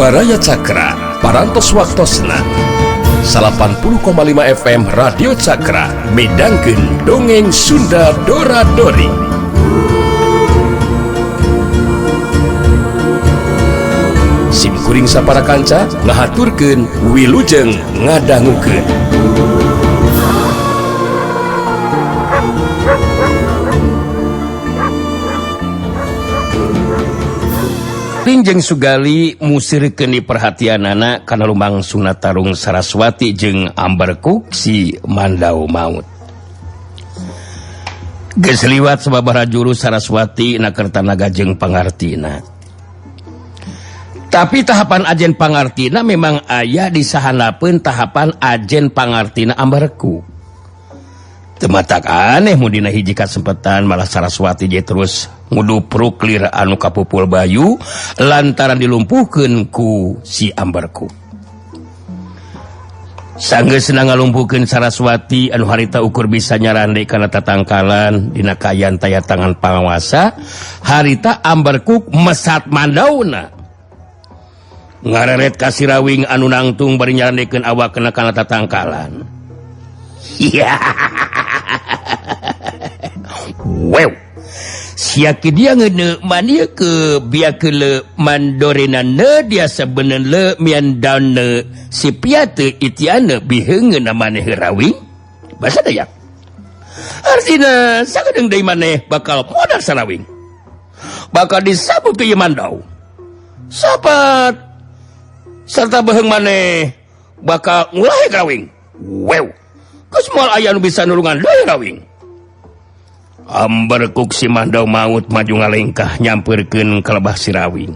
Baraya Cakra, Parantos Waktosna 80,5 FM Radio Cakra midangkeun Dongeng Sunda Dora Dori. Sim kuring sapara kanca ngahaturkeun wilujeng ngadangukeun. Jeung Sugali musirkeun di perhatianana kana lumangsungna tarung Saraswati jeung Ambarkuk si Mandau Maut. Geus liwat sababaraha jurus Saraswati na Kertanaga jeung pangartina. Tapi tahapan ajen pangartina memang aya di sahanapeun tahapan ajen pangartina Ambarkuk. Teu matak aneh mun dina hiji kasempetan malah Saraswati je terus ngudupruk lir anu kapupul Bayu lantaran dilumpuhkeun ku si Ambarkuk. Sanggeusna ngalumpuhkeun Saraswati anu harita ukur bisa nyarande kana tatangkalan dina kaayaan taya tangan pangawasa, harita Ambarkuk mesat mandauna. Ngareret ka Sirawing anu nangtung bari nyarandekeun awakna kana tatangkalan. Iya. Wew. Sia ke dia ngene mania ke biakele mandorena ne dia sebenen le mian daune si piate itiane biheungeun maneh rawing bahasa Dayak. Artina sakedeung deui maneh bakal modal sarawing. Bakal disabut ke ieu mandau. Sapat serta beheung maneh bakal ngulahe rawing. Wew. Geus moal aya nu bisa nulungan deui rawing. Ambarkuk si Mandau Maut maju ngalengkah nyamperkeun ka lebah Sirawing.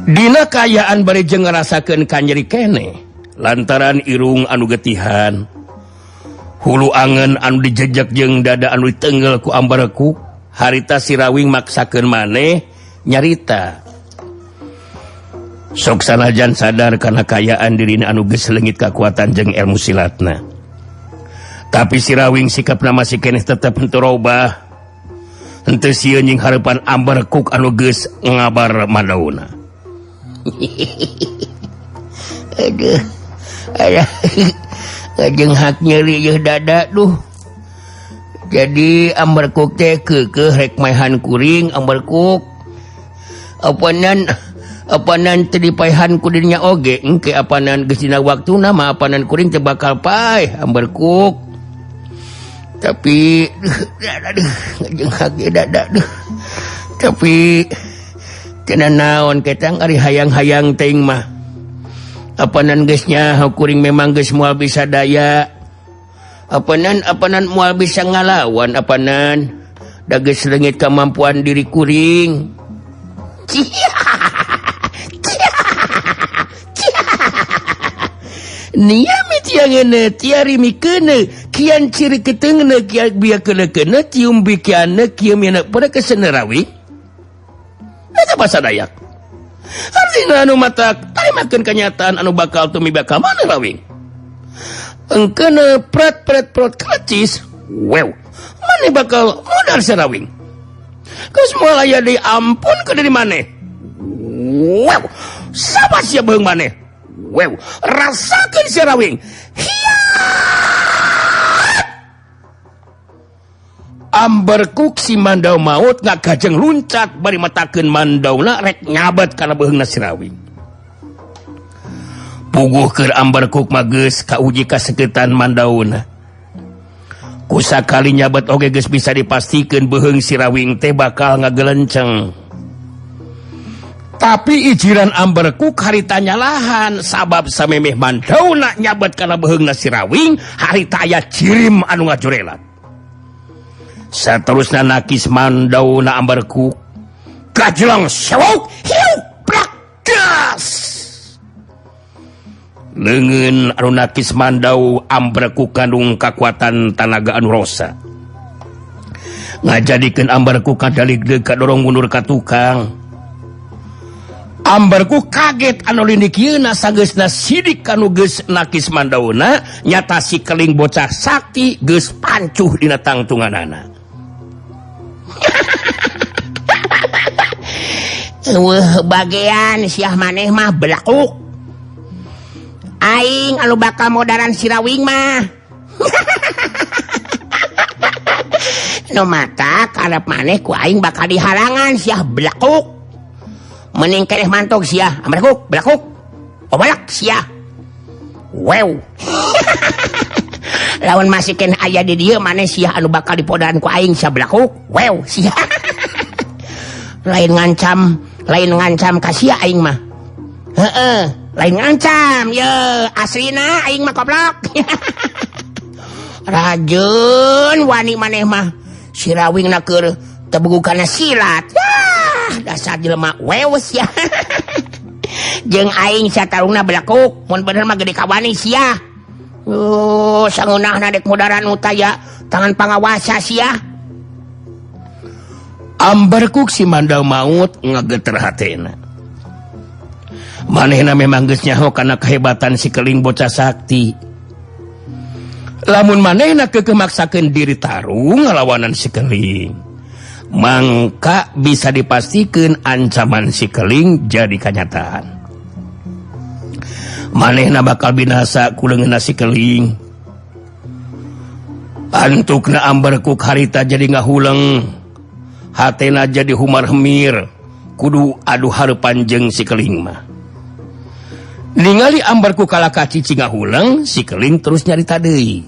Dina kaayaan bari jeung ngarasakeun kanyeri keneh lantaran irung anu getihan, hulu angen anu dijejek jeung dada anu ditenggel ku Ambarkuk, harita Sirawing maksakeun maneh nyarita. Sok sanajan sadar kana kaayaan dirina anu geus leungit kakuatan jeung ilmu silatna. Tapi Sirawing sikapna masih keneh tetep henteu robah. Henteu sieun jeung hareupan Ambarkuk anu geus ngabar mandauna. Aduh. Aduh. Jeung hak nyeri yeuh dada duh. Jadi Ambarkuk teh keukeuh rek maehan kuring Ambarkuk. Apanan teu dipaehan ku dirinya oge engke apanan geus dina waktuna mah apanan kuring teh bakal paeh Ambarkuk. Tapi aduh jeung hak dada duh. Tapi cenah naon ketang ari hayang-hayang teuing mah. Apanan geus nyaho kuring memang geus moal bisa daya. Apanan moal bisa ngalawan apanan da geus leungit kemampuan diri kuring. Niami tiangene tiari mikene kian ciri ketengene kian biya kene kene tium bikiane kieu miana pada kesenerawi. Eta bahasa Dayak. Artina anu mata tarimakeun kenyataan anu bakal tumiba ka mana rawing. Engkeuna prat prat prot klecis. Wew. Mane bakal modal serawing. Geus moal aya deui ampun ke diri maneh. Wew. Saba sia beung maneh. Wew, rasakeun sia rawing. Hiat! Ambarkuk si Mandau Maut ngagajeng luncat bari matakeun mandauna rek nyabet kana beheungna si rawing. Puguh keur Ambarkuk mah geus kauji kaseketan mandauna. Kusakali nyabet oge geus bisa dipastikeun beheung si rawing teh bakal ngagelenceng. Tapi ijiran Ambarkuk harita nyalahan sabab samemeh mandauna nyabet kana beheungna si rawing harita aya cirim anu ngajurelat. Saterusna nakis mandauna Ambarkuk gajlong sewok hiu prak gas. Leungeun anu nakis mandau Ambarkuk kandung kakuatan tanaga anu rosa. Ngajadikeun Ambarkuk kadalig-deg kadorong mundur ka tukang. Ambarkuk kaget anu lindikieuna sanggeusna sidik anu geus nakis mandauna nyata si keling bocah sakti geus pancuh dina tangtunganana. Eueuh bagean siah maneh mah belakuk. Aing anu bakal modaran Sirawing mah. Nu mata karep maneh ku aing bakal dihalangan siah belakuk. Mending keneh mantog siah, amberkuk, belakuk. Obalak siah. Wew. Lawan masih keneh aya di dieu maneh siah anu bakal dipodaran ku aing siah belakuk. Wew siah. Lain ngancam ka sia aing mah. Heeh, lain ngancam ye aslina aing mah koplok. Rajeun wani maneh mah Sirawing na keur teu kana silat. Yah, dasar jelema weus sia. Jeung aing sia tarungna belakuk, mun bener mah gede kawani sia. Oh, sangeunahna dek modaran nu taya tangan pangawasa sia. Amberkuk si Mandau Maut ngageter hatena. Manehna memang geus nyaho kana kehebatan si Keling bocah sakti. Lamun manehna keukeuh maksakeun diri tarung ngalawanan si Keling, mangka bisa dipastikeun ancaman si Keling jadi kanyataan. Manehna bakal binasa ku leungeunna si Keling. Antukna Amberkuk harita jadi ngahuleng. Hatena jadi humar hemir kudu adu hareupan jeung si Keling mah. Ningali Amberkuk kalaka cici ngahuleng, si Keling terus nyarita deui.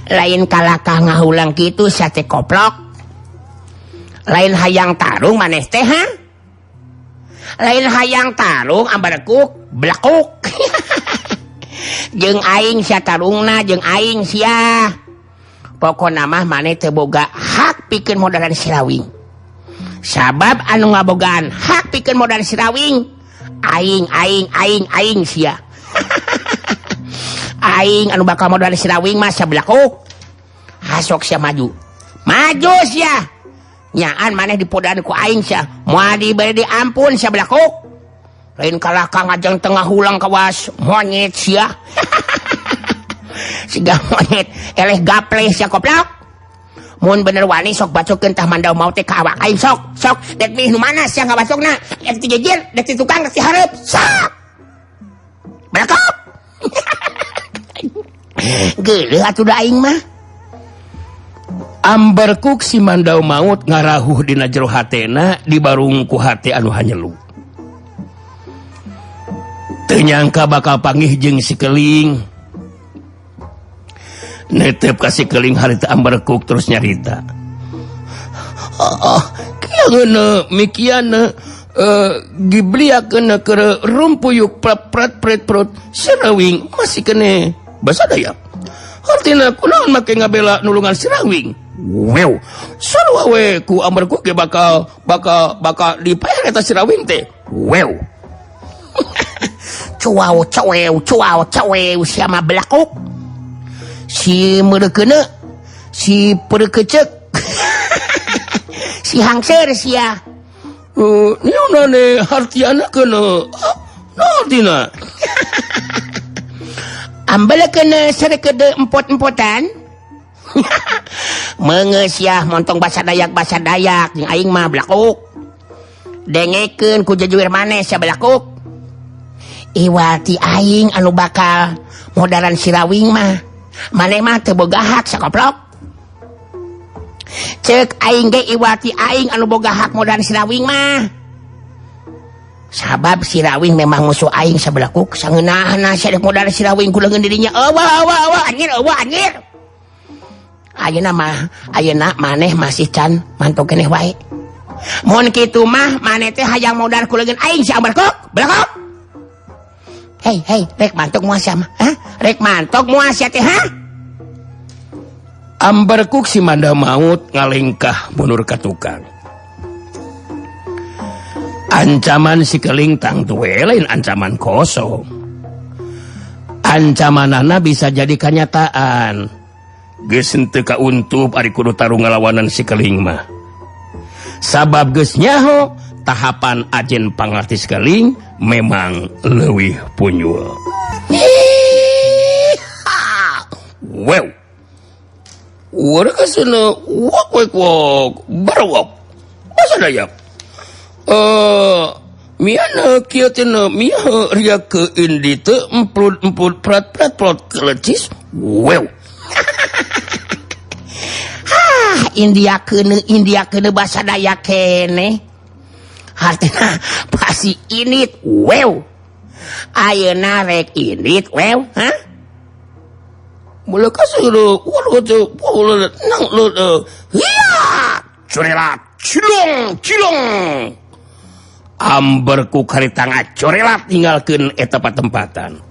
Lain kalakah ngahuleng kitu sia teh koplok. Lain hayang tarung maneh teh ha? Lain hayang tarung Amberkuk belakuk. Jeung aing sia tarungna jeung aing sia. Pokona mah maneh teu boga hak pikeun modaran Sirawing. Sabab anu ngabogaan hak pikeun modaran Sirawing aing aing aing aing sia. Aing anu bakal modaran Sirawing mah sia belakuk. Hasok sia maju. Maju sia. Nyaan maneh dipodaran ku aing sia. Moal dibere diampun sia belakuk. Lain kalah kang ngajeng tengah hulang kawas monyet sia. Siga monyet eleh gapleh sia koplok. Mun bener wani sok bacokeun tah Mandau Maut teh ka awak aing sok. Sok dek mih nu mana sia ngabacokna? Dek ti jejir, dek ti tukang, dek ti hareup. Sok. Belakok. Geuleuh atuh da aing mah. Amberkuk si Mandau Maut ngarahuh dina jero hatena dibarung ku hate anu hanyelu. Teu nyangka bakal panggih jeung si Keling. Netep ka si Keling harita Amberkuk terus nyarita. Oh, kieu mikiana gibliakeun keur rumpuyuk praprat pret prot Sirawing masih kene basa Dayak. Hartina kunaon make ngabela nulungan Sirawing? Wew, sarua we ku Amberkuk ge bakal bakal bakal dipaeh eta Sirawing teh. Wew. Cuau cewew cuau cewew sia mah belakuk. Si meureukeuneuk, si perekecek. Si hangser sia. Nyeunane hartiana keuneu. Naon tina? Ambelekeun sarekeudeu empot-empotan. Meungeus sia montong basa Dayak jeung aing mah belakuk. Dengekeun ku jejuir maneh sia belakuk. Iwati aing anu bakal modaran Sirawing mah. Maneh mah teu boga hak sakoplok. Ceuk aing ge iwati aing anu boga hak modaran Sirawing mah. Sabab Sirawing memang musuh aing sabelakuk sangeunahna sia dek modaran Sirawing ku leungeun dirinya. Eueuh eueuh eueuh anjir eueuh anjir. Ayeuna mah ayeuna maneh masih can mantok keneh wae. Mun kitu mah maneh teh hayang modar ku leungeun aing si Amberkuk, belakuk. Hei, hei, rek mantok moal sia mah? Hah? Rek mantok moal sia teh, ha? Amberkuk si Mandau Maut ngalengkah mundur ka tukang. Ancaman si Keling tangtu we lain ancaman kosong. Ancamanana bisa jadi kanyataan. Geus henteu kauntup ari kudu tarung ngalawanan si Keling mah. Sabab geus nyaho tahapan ajen pangarti si Keling memang leuwih punyul. Wew. Warkasana wak wak wak barawak bahasa Dayak. Miana kieu teh mia ria ke indi teh emplud emplud prat prat plot kelecis wew. Hah, India keune bahasa Dayak keneh. Hartina pasti init wew. Ayeuna rek init wew, hah? Mula kasih nang corelat cilong cilong amberku karita ngacorelat tinggalkeun eta patempatan.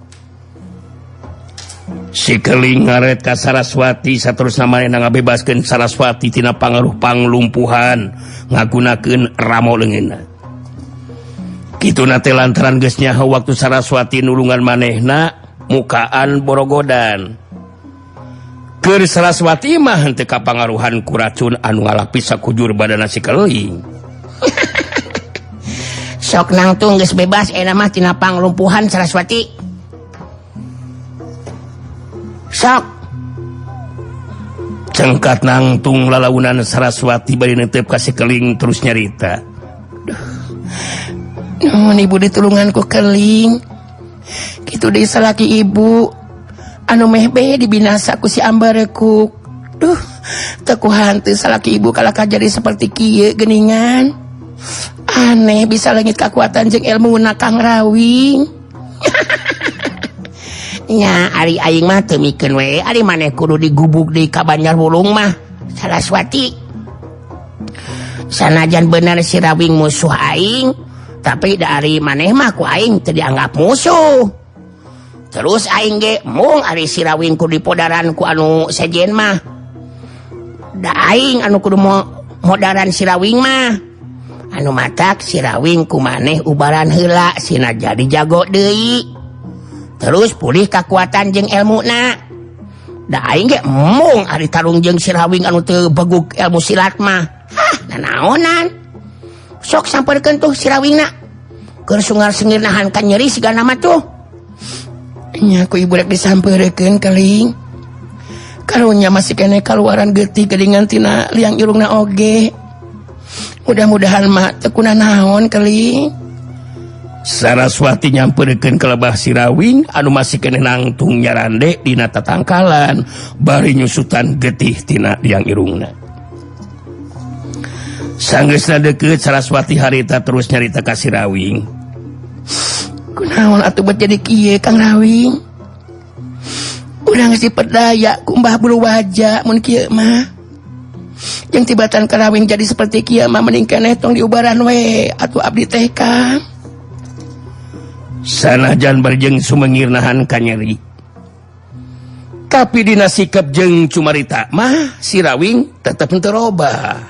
Si Keling ngaret ka Saraswati saterusna manehna ngabebaskeun Saraswati tina pangaruh panglumpuhan ngagunakeun ramo leungeunna. Kituna teh lantaran geus nyaho waktu Saraswati nulungan manehna mukaan borogodan. Keur Saraswati mah henteu kapangaruhan ku racun anu ngalapis sakujur badana si Keling. Sok nangtung geus bebas eta mah tina panglumpuhan Saraswati. Sok cengkat nangtung lalaunan Saraswati bari neuteup ka si Keling terus nyarita. Duh, nuhun ibu ditulungan ku Keling. Kitu deui salaki ibu anu meh be dibinasa ku si Ambarekuk. Duh, teu kuhantu salaki ibu kalakah jadi seperti kieu geuningan. Aneh bisa leungit kakuatan jeung ilmu na Kang Rawing. Nya ari aing mah teu mikeun we, ari maneh kudu digubug deui ka Banjar Wulung mah Saraswati. Sanajan bener si Rawing musuh aing, tapi da ari maneh mah ku aing teu dianggap musuh. Terus aing ge mung ari si Rawing kudu dipodaran ku anu sejen mah. Da aing anu kudu modaran si Rawing mah. Anu matak si Rawing ku maneh ubaran heula sina jadi jago deui. Terus pulih kakuatan jeung elmuna. Da aing ge mung ari tarung jeung si Rawing anu teu begug ilmu silat mah. Hah, nanaonan. Sok samperkeun tuh si Rawingna. Keur sungar-sengir nahan ka nyeri sigana mah tuh. Nya ku ibu rek disampeurkeun Keling. Karunya masih keneh kaluaran getih geuningan tina liang irungna oge. Mudah-mudahan mah teu kunanaon Keling. Saraswati nyampeurkeun ka lebah si Rawing anu masih keneh nangtung nyarande dina tatangkalan bari nyusutan getih tina liang irungna. Sanggeusna deukeut Saraswati harita terus nyarita ka si Rawing. Kunaon atuh bet jadi kieu Kang Rawing? Urang geus diperdaya ku Mbah Bulu Waja mun kieu mah. Jeung tibatan Kang Rawing jadi seperti kieu mah mending keneh tong diubaran we atuh abdi teh Kang. Sanajan barjeng sumengir nahan ka nyeri. Tapi dina sikap jeung cumarita mah si Rawing tetep henteu robah.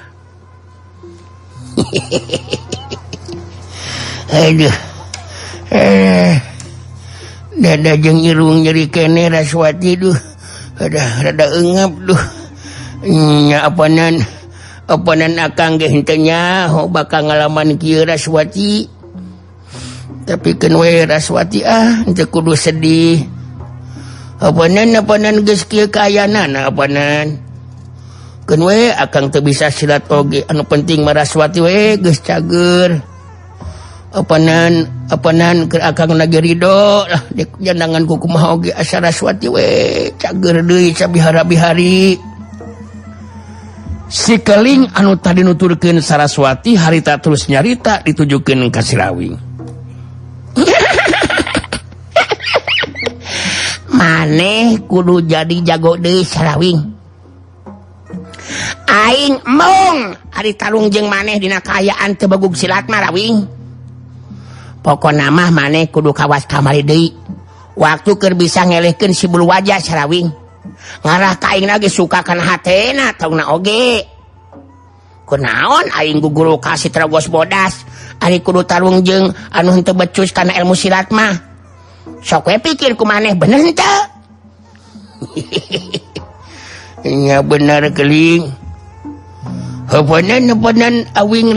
Aduh. Dada jeung irung nyeri keneh Raswati duh. Rada eungap duh. Nya apanan akang ge henteu nyaho bakal ngalaman kieu Raswati. Tapi keun we Raswati ah henteu kudu sedih. Apanan geus kieu kaayaanana apanan. Keun we akang teu bisa silat oge anu penting mah Raswati we geus cager. Apanan keur akang lagi ridho lah jandangan ku kumaha oge asa Raswati we cager deui sabihara-bihari. Si Keling anu tadi nuturkeun Saraswati harita terus nyarita ditujukeun ka si Rawing. Maneh kudu jadi jago deui Sarawing. Aing mung ari tarung jeung maneh dina kaayaan teu begug silat mah Rawing. Pokona mah maneh kudu kawas kamari deui. Waktu keur bisa ngelehkeun si Bulu Waja Sarawing. Ngarah ka aing lagi suka kana hatena tauna oge. Kunaon aing guguru ka si Trogos Bodas ari kudu tarung jeung anu henteu becus kana ilmu silat mah. Sok we pikir ku maneh bener henteu? Nya bener Keling. Heupeunnan awing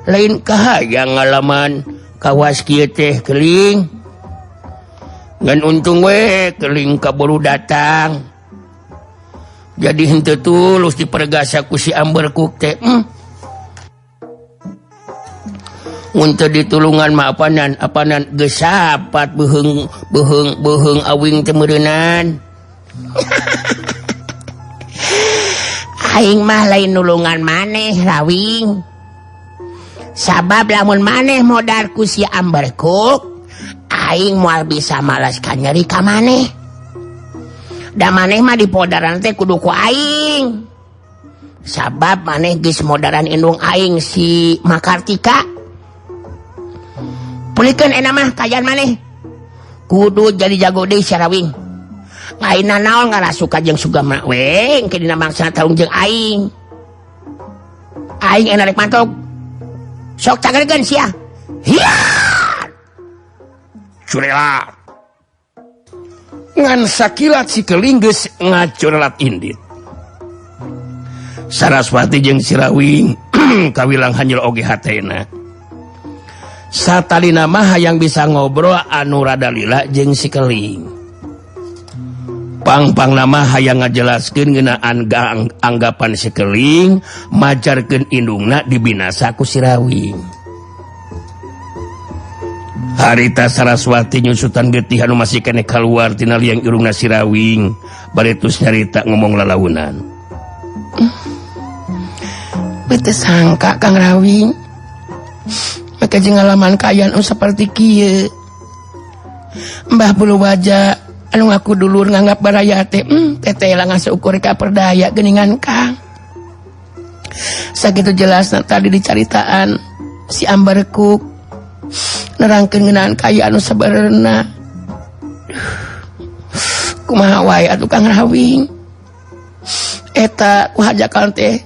lain kahayang ngalaman kawas kieu teh Keling. Ngan untung we Keling kaburu datang. Jadi henteu tulus dipergasa ku si Amberkuk teh. Mun teu ditulungan mah apanan apanan geus sapat beuheung beuheung beuheung awing teh meureunan. Aing mah lain nulungan maneh Rawing. Sabab lamun maneh modar ku si Amberkuk, aing moal bisa malas ka nyeri ka maneh. Da maneh mah dipodaran teh kudu ku aing. Sabab maneh geus modaran indung aing si Makartika. Pulikeun enak mah kaayaan maneh. Kudu jadi jago deui si Rawing. Aing naon ngarasuka jeung Sugama we engke dina mangsa tarung jeung aing. Aing enak rek mantog. Sok cagerkeun sia. Hiya! Curelat. Ngan sakilat si keling geus ngacurelat indit. Saraswati jeung si Rawing kawilang hanjel oge hatena. Satalina mah hayang bisa ngobrol anu rada lila jeung si keling. Pang-pang nama hayang ngajelaskeun ngeunaan anggapan si keling majarkeun indungna dibinasa ku si Rawing. Harita Saraswati nyusutan getih anu masih keneh kaluar tina liang irungna si Rawing bari tus nyarita ngomong lalaunan. Bete sangka Kang Rawing maka jeung ngalaman kaayaan anu saperti kieu. Mbah Bulu Waja anu ngaku dulur nganggap baraya teh teteh lah ngaseukur ka perdaya geuningan Kang. Sakitu jelasna tadi dicaritaan si Amberkuk nerangkeun ngeunaan kaayaan anu sabenerna. Kumaha wae atuh Kang Rawing. Eta ku hajakan teh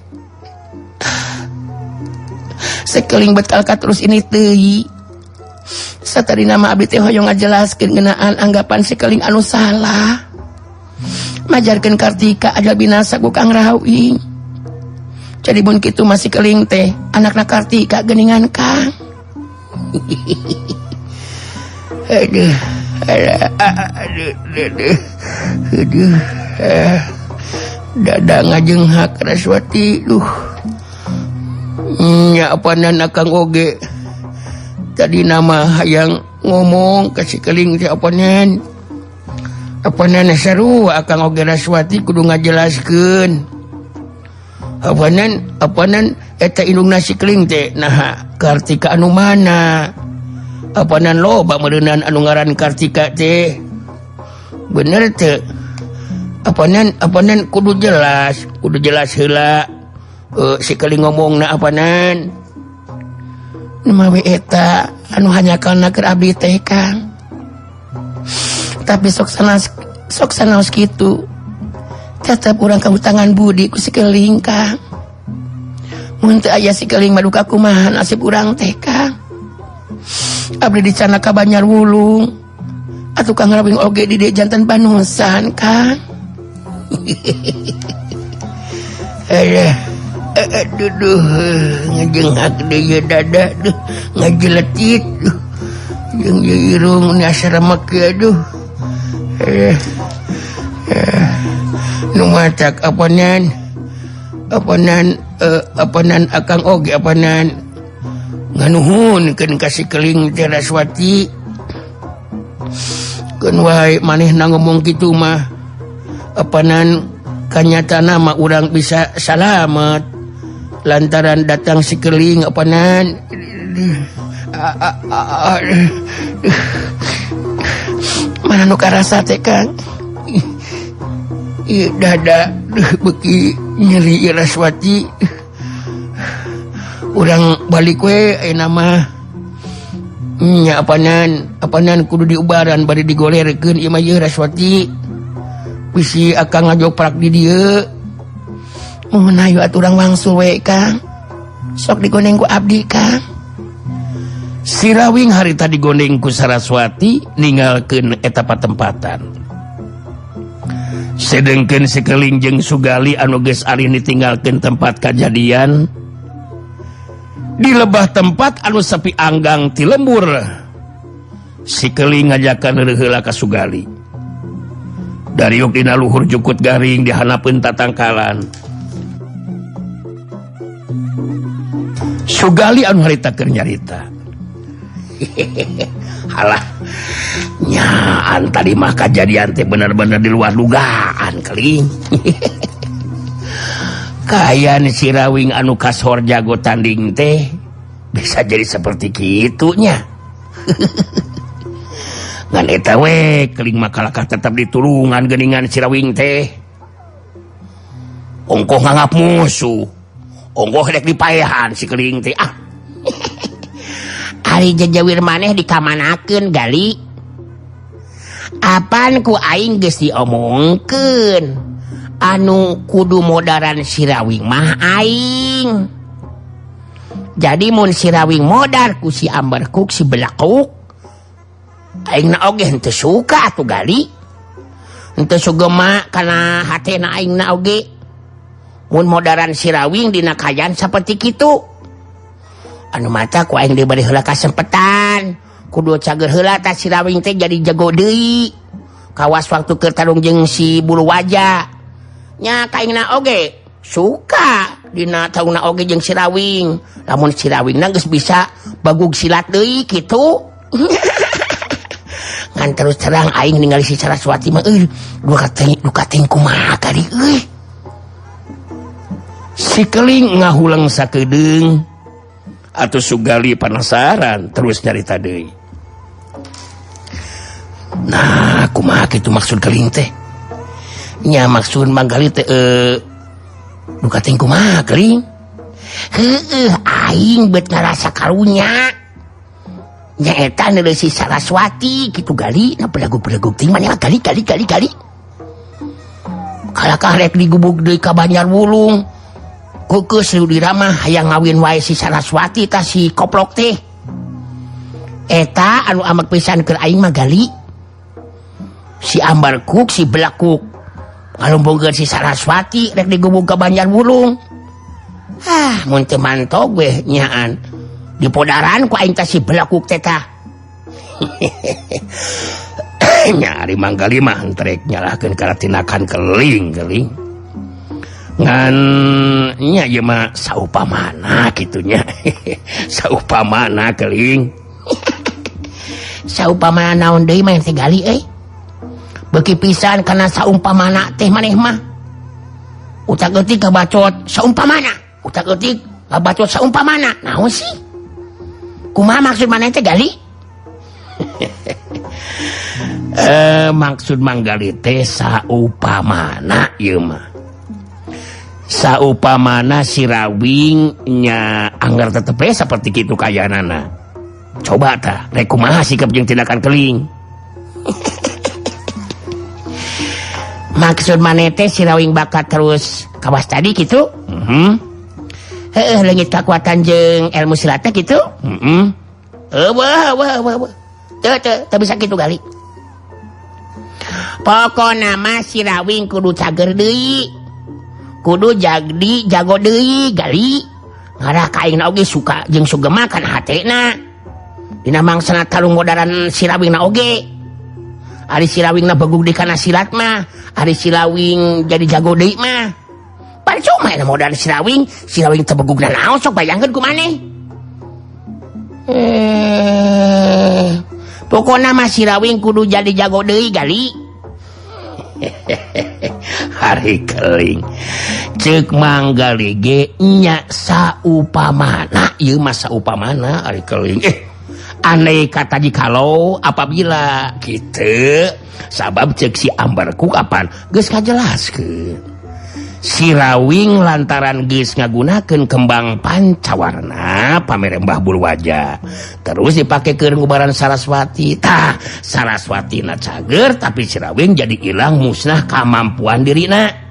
sekeling betal ka terus ini teuy. Satadina mah abdi teh hoyong ngajelaskeun ngeunaan anggapan sekeling anu salah. Majarkeun Kartika ajal binasa ku Kang Rawing. Jadi mun kitu mah sikeling teh anakna Kartika geuningan Kang. Aduh, aduh, aduh, aduh, dada ngajenghak Saraswati, duh. Nya apanan akang oge. Tadi nama hayang ngomong ka si keling teh apanan. Apanan sarua akang oge Saraswati kudu ngajelaskeun. Apanan apanan eta indungna si keling teh naha Kartika anu mana? Apanan loba meureunan anu ngaran Kartika teh. Bener teu? Apanan apanan kudu jelas heula. Si keling ngomongna apanan. Mawe eta anu hanyakalna keur abdi teh Kang. Tapi sok sanaos kitu. Tetep urang kahutangan budi ku si keling Kang. Mun teu aya si keling mah duka kumaha nasib urang teh Kang. Abdi dicana ka Banjar Wulung. Atuh Kang Rawing oge di dieu janten panusan Kang. Aduh. Aduh, ngejenghak deui dada, duh, ngajeletit, duh, jeung ieu irung asa remek aduh. Nu matak apanan, apanan, apanan akang oge apanan nganuhunkeun ka si keling teh Saraswati. Keun wae manehna ngomong kitu mah apanan kanyatana mah urang bisa salamet. Lantaran datang si keling apanan. Mana nu karasa teh Kang? Ieu dada beuki nyeri Saraswati. Urang balik we ayeuna mah. Nya apanan, apanan kudu diubaran bari digolerkeun ieu mah ieu Saraswati. Bisi akang ngajoprak di dieu. Mun hayu atuh urang wangsul we Kang. Sok digoneng ku abdi Kang. Si Rawing harita digondeng ku Saraswati ninggalkeun eta patempatan. Sedengkeun si keling jeung Sugali anu geus alih ditinggalkeun tempat kajadian. Di lebah tempat anu sepi anggang ti lembur. Si keling ngajakan heula ka Sugali. Dariuk dina luhur jukut garing dihanapeun tatangkalan. Sugali anu harita keur nyarita. Halah, nyaan tadi mah kajadian teh bener-bener di luar dugaan keling. Kayan si Rawing anu kashor jago tanding teh bisa jadi seperti kitunya. Ngan eta we keling mah kalakah tetap ditulungan geuningan si Rawing teh. Ongkoh nganggap musuh. Ongkoh rek dipaehan si keling teh. Ah. Ari jejawir maneh dikamanakeun gali. Apan ku aing geus diomongkeun. Anu kudu modaran si Rawing mah aing. Jadi mun si Rawing modar ku si Ambarkuk si Belakuk, aing na oge henteu suka atuh gali. Henteu sugema kana hatena aing na oge. Mun modaran si Rawing dina kaayaan saperti kitu. Anu mata ku aing diberi heula kasempetan. Kudu cager heula tah si Rawing teh jadi jago deui. Kawas waktu keur tarung jeung si Bulu Waja. Nya ka aing na oge suka dina taungna oge jeung si Rawing. Lamun si Rawingna geus bisa bagug silat deui kitu. Ngan terus terang aing ningali si Saraswati mah euy, duka teuing kumaha kali euy. Si keling ngahuleng sakedeung atuh Sugali penasaran terus nyarita deui. Nah, kumaha kitu maksud keling teh? Nya maksud Manggali teh duka teuing kumaha keling? Heueuh, aing bet ngarasa karunya. Nyaeta neuleuh si Saraswati kitu gali, na belagu-belagu teuing maneh gali gali gali gali. Kalakah rek digubug deui ka Banjar Wulung. Keukeuh Sri mah hayang ngawin wae si Saraswati tah si koplok teh. Eta anu amek pisan keur aing mah gali. Si Ambarkuk si Belakuk ngalumbungkeun si Saraswati rek digubug ka Banjar Wulung. Ah, mun teu mantog we nyaan. Dipodaran ku aing tah si Belakuk teh tah. Nya ari Manggali mah henteu nyalahkeun kana tindakan keling keling. Ngan nya ieu mah saupamana kitunya. Saupamana keling. Saupamana naon deui mah teh gali euy. Beuki pisan kana saumpamana teh maneh mah. Utak eutik kabacot saumpamana, utak eutik kabacot saumpamana. Naon sih? Kumaha maksud maneh teh gali? Maksud Manggali teh saupamana ieu mah. Saupamana si Rawing nya anggar tetep we saperti kitu kayaanana. Coba tah rek kumaha sikap jeung tindakan keling. Maksud maneh teh si Rawing bakat terus kawas tadi kitu? Heeh, leungit kakuatan jeung ilmu silatna kitu? Eueuh, eueuh, eueuh. Teu, teu, teu bisa kitu gali. Pokona mah si Rawing kudu cager deui. Kudu jadi jago deui gali. Ngarah ka aing oge suka jeung sugema kana hatena. Dina mangsana tarung modaran si Rawingna oge. Ari si Rawingna begug di kana silat mah, ari si Rawing jadi jago deui mah. Percuma eta modaran si Rawing, si Rawing teu begugna naon sok bayangkeun ku maneh. Pokona mah si Rawing kudu jadi jago deui gali. Hari keling ceuk Manggali ge nya saupamana ieu mah saupamana ari keling. Andai kata jikalau apabila kitu sabab ceuk si Ambarkuk apan geus ngajelaskeun si Rawing lantaran geus ngagunakeun kembang pancawarna pamere Mbah Bulu Waja terus dipake keur ngubaran Saraswati. Tah Saraswati na cager tapi si Rawing jadi ilang musnah kamampuan dirina.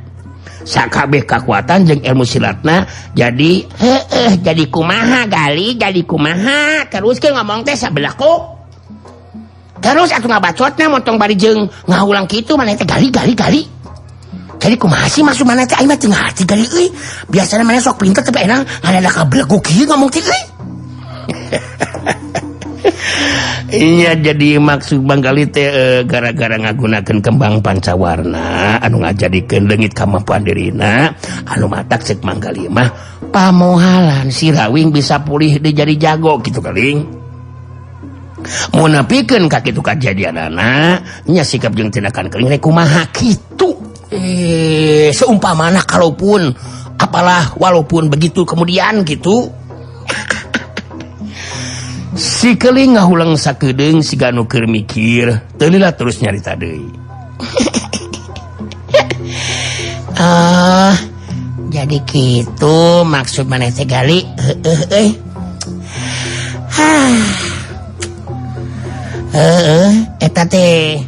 Sakabeh kakuatan jeung ilmu silatna jadi heueuh jadi kumaha gali jadi kumaha terus ke ngomong teh sabelah kok terus atuh ngabacotna motong bari jeung ngahulang kitu maneh teh gali gali gali jadi kumaha sih maksud maneh teh aing mah teu ngarti gali euy biasana maneh sok pinter tapi enak ngadadak kabeleguk kieu ngomong teh euy. Iya jadi maksud Banggali teh gara-gara ngagunakeun kembang pancawarna anu ngajadikeun leungit kamampuan dirina anu matak cek Manggali mah pamohalan si Rawing bisa pulih deui jadi jago gitu keling. Mun nepikeun ka kitu kajadianana nya sikap jeung tindakan keling rek kumaha kitu. Seumpamana kalaupun apalah walaupun begitu kemudian gitu. Si keling ngahulang sakedeung siga nu keur mikir, teu lila terus nyarita deui. Ah, jadi kitu maksud maneh teh Gali. Heueuh euy. Hah. Heueuh, eta teh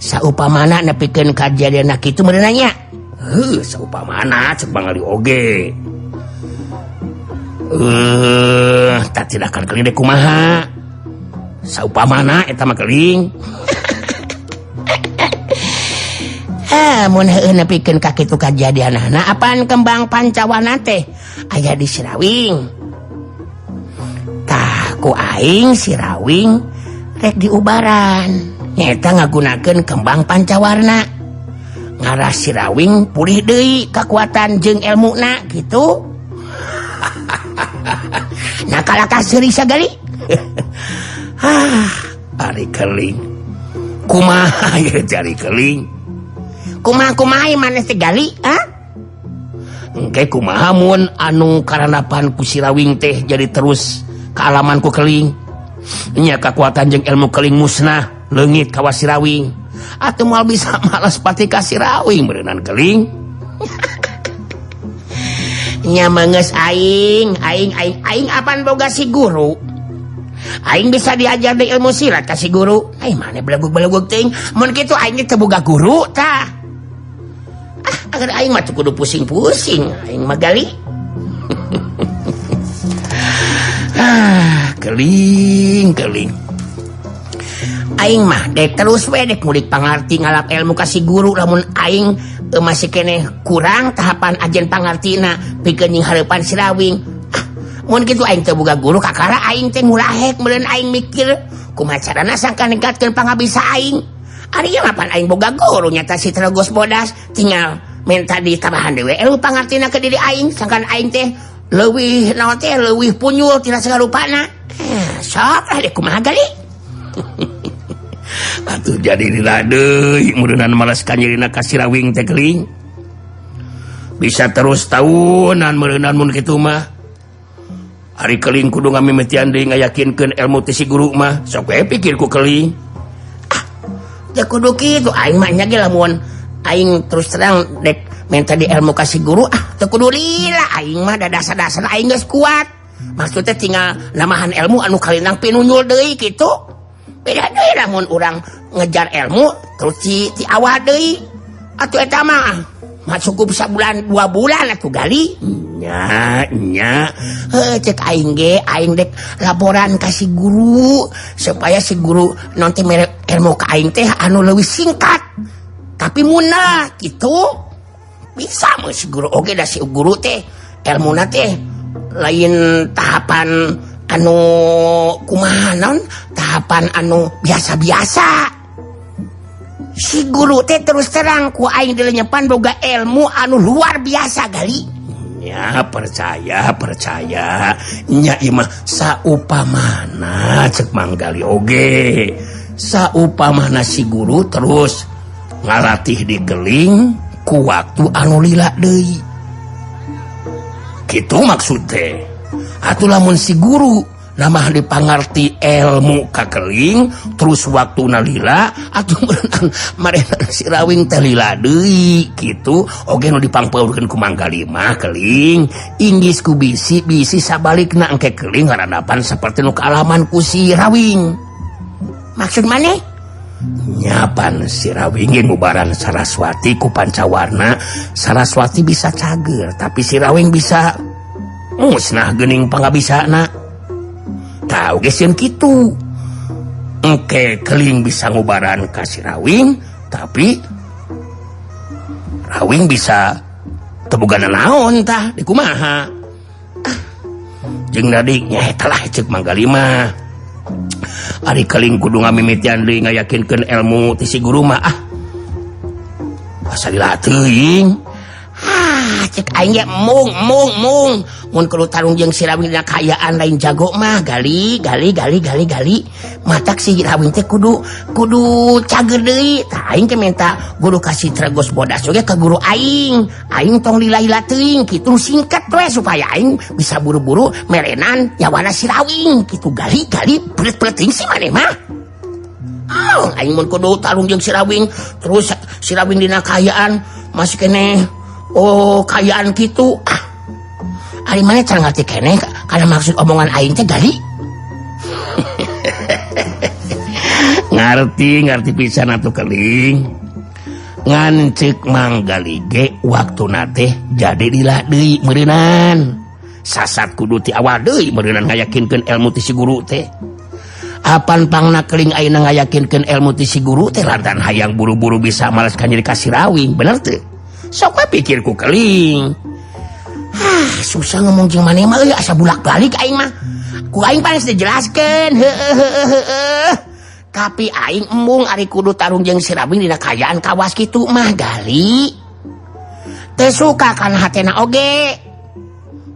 saupamana nepikeun kajadianna kitu meureun nya. Heuh, saupamana cek Bang Ali oge. Tak tindakan keling deh kumaha saupamana eta mah keling. Mun heueuh nepikeun ka kitu kajadianana apaan kembang pancawana teh aya di Sirawing. Tah ku aing Sirawing rek diubaran nyaeta ngagunakeun kembang pancawarna ngarah Sirawing pulih deui kakuatan jeung elmuna kitu. Nah kalakah seuri sagali. Ah, ari keling. Kumaha ieu jari keling? Kumaha-kumaha maneh teh Gali, ha? Engke kumaha mun anu karanapan ku Sirawing teh jadi terus kaalaman ku keling. Nya kakuatan jeung ilmu keling musnah leungit ka Sirawing. Atuh moal bisa malas pati ka Sirawing beureunan keling. Nya menges aing, aing aing aing apan boga si guru. Aing bisa diajar di ilmu silat ka si guru. Aing maneh belegug-belegug teuing. Mun kitu aing teh boga guru tah. Ah, agar aing mah teu kudu pusing-pusing, aing mah Gali. Ah, keling keling. Aing mah dek terus we dek ngulik pangarti ngalap ilmu ka si guru lamun aing masih keneh kurang tahapan ajen pangartina pikeun nying hareupan Sirawing. Ah, mun kitu aing teu boga guru kakara aing teh ngulahek meureun aing mikir kumaha carana sangka ningkatkeun pangabisa aing. Ari ieu mah pan aing boga guru nyata si Terogos Bodas tinggal minta ditambahan deui ilmu pangartina ke diri aing sangkan aing teh leuwih naon teh leuwih punyul tina sagarupana. Sok lah deh kumaha Gali. Atuh jadi lila deui meureunnan malas kanyerina ka Sirawing teh keling. Bisa terus tahunan meureunnan mun kitu mah. Ari keling kudu ngamimitian deui ngayakinkeun ilmu ti si guru mah. Sok we pikir ku keling. Ah, teu kudu kitu aing mah nya ge lamun aing terus terang dek minta di ilmu ka si guru ah teu kudu lila aing mah da dasar-dasar aing geus kuat. Maksudnya tinggal namahan ilmu anu kalindang pinunyul deui kitu. Beda deui lamun urang ngejar ilmu terus ti awal deui. Atuh eta mah mah cukup sabulan 2 bulan atuh Gali. Nya nya heuh cek aing ge aing dek laporan ka si guru supaya si guru nanti mere ilmu ka aing teh anu leuwih singkat tapi munah kitu. Bisa mah si guru oge da si guru teh ilmuna teh lain tahapan anu kumaha naon tahapan anu biasa-biasa. Si guru teh terus terang ku aing dilenyepan boga ilmu anu luar biasa Gali. Nya percaya percaya nya ieu mah saupamana cek Manggali oge. Saupamana si guru terus ngalatih di keling ku waktu anu lila deui. Kitu maksud teh. Atuh lamun si guru namah dipangarti ilmu ka keling terus waktuna lila atuh meureun marehna si Rawing teh lila deui kitu oge nu dipangpaurkeun ku Manggali mah keling inggis ku bisi bisi sabalikna engke keling ngaranapan saperti nu kaalaman ku si Rawing. Maksud maneh? Nyapan si Rawing ge ngubaran Saraswati ku pancawarna. Saraswati bisa cager tapi si Rawing bisa musnah geuning pangabisana. Tahu ge sieun kitu. Engke keling bisa ngubaran ka si Rawing tapi Rawing bisa teu boga nanaon tah di kumaha. Ah, jeung nadiknya eta lah cek Manggali mah. Ari keling kudu ngamimitian deui ngayakinkeun ilmu ti si guru mah ah. Asa lila teuing. Ah, cek aing ge mung mung mung. Mun kudu tarung jeung si Rawing dina kaayaan lain jago mah gali gali gali gali gali. Matak si Rawing teh kudu kudu cager deui. Tah aing teh minta guru kasih Tregos Bodas oge ka guru aing. Aing tong lila-lila teuing kitu singkat we supaya aing bisa buru-buru merenan nyawana si Rawing kitu gali gali belet-belet teuing si maneh mah. Oh, aing mun kudu tarung jeung si Rawing terus si Rawing dina kaayaan masih keneh oh kaayaan kitu ah. Ari maneh cara ngarti keneh kana maksud omongan aing teh gali. Ngarti ngarti pisan atuh keling. Ngan ceuk Manggali ge waktuna teh jadi lila deui meureunan. Sasat kudu ti awal deui meureunan ngayakinkeun ilmu ti si guru teh. Apan pangna keling ayeuna ngayakinkeun ilmu ti si guru teh lantaran hayang buru-buru bisa malas ka nyeri ka si Rawing, bener teu? Sok we pikir ku keling. Ah, susah ngomong jeung maneh mah euy asa bulak-balik aing mah. Ku aing paling dijelaskeun heueuh heueuh heueuh. Tapi aing embung ari kudu tarung jeung si Rawing dina kaayaan kawas kitu mah gali. Teu suka kana hatena oge.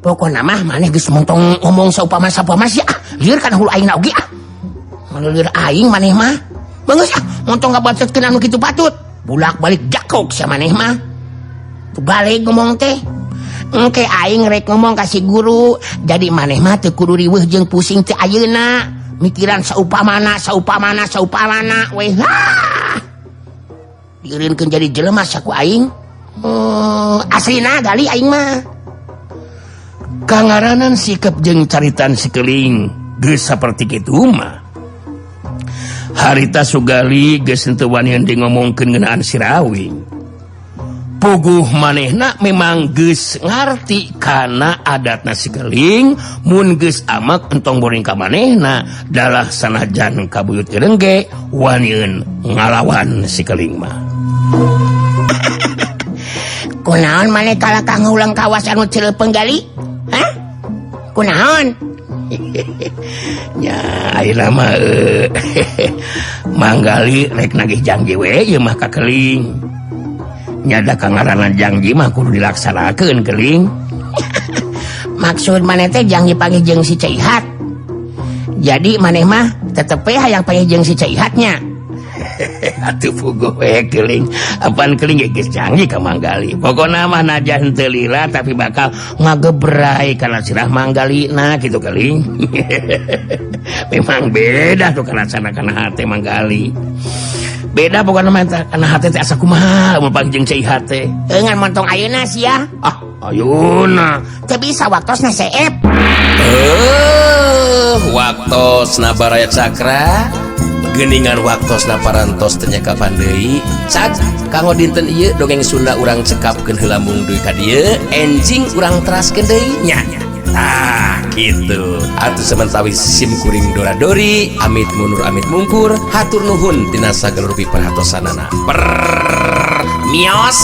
Pokona mah maneh geus montong ngomong saupama-saupama sia ah, lieur kana hulu aing oge ah. Lieur aing maneh mah. Beungeus ah, montong ngabacotkeun anu kitu patut. Bulak-balik jakok sia maneh mah. Tuh balik ngomong teh. Engke aing rek ngomong ka si guru, jadi maneh mah teu kudu riweuh jeung pusing teh ayeuna. Mikiran saupamana, saupamana, saupamana we. Hah. Dieureunkeun jadi jelema saku aing. Aslina gali aing mah. Kangaranan sikap jeung caritan si keling geus saperti kitu mah. Harita Sugali geus henteu wani deui ngomongkeun ngeunaan si Rawing. Puguh manehna memang geus ngarti kana adatna si keling, mun geus amak entong boring ka manehna dalah sanajan kabuyut ireng ge wanieun ngalawan si keling mah. Kunaon maneh kalakah ngulang kawas anu celeupeung gali? Hah? Kunaon? Nya ayeuna mah Manggali rek nagih janji we ieu mah ka keling. Nyada kangaranan janji mah kudu dilaksanakeun keling. Maksud maneh teh janji panggih jeung si Caihat. Jadi maneh mah tetep we hayang panggih jeung si Caihatnya. Atuh puguh we keling. Apan keling ge geus janji ka Manggali. Pokona mah najan teu lila tapi bakal ngagebrai kana sirah Manggalina kitu keling. Memang beda tuh kana sana kana hate Manggali. Beda pokona mah eta kana hate teh asa kumaha mun panggih jeung Caihat teh. Ngan montong ayeuna sia. Ah, ayeuna. Teu bisa waktosna seep. Waktosna Baraya Cakra. Geningan waktosna parantos teu nyakapan deui. Cak, kanggo dinten ieu dongeng Sunda urang cekapkeun heula mung dugi ka dieu, enjing urang teraskeun deui nya. Tah, kitu. Atuh samentawis sim kuring dora-dori, amit mundur amit mungkur, hatur nuhun tina sagala rupi perhatosanana. Per mios.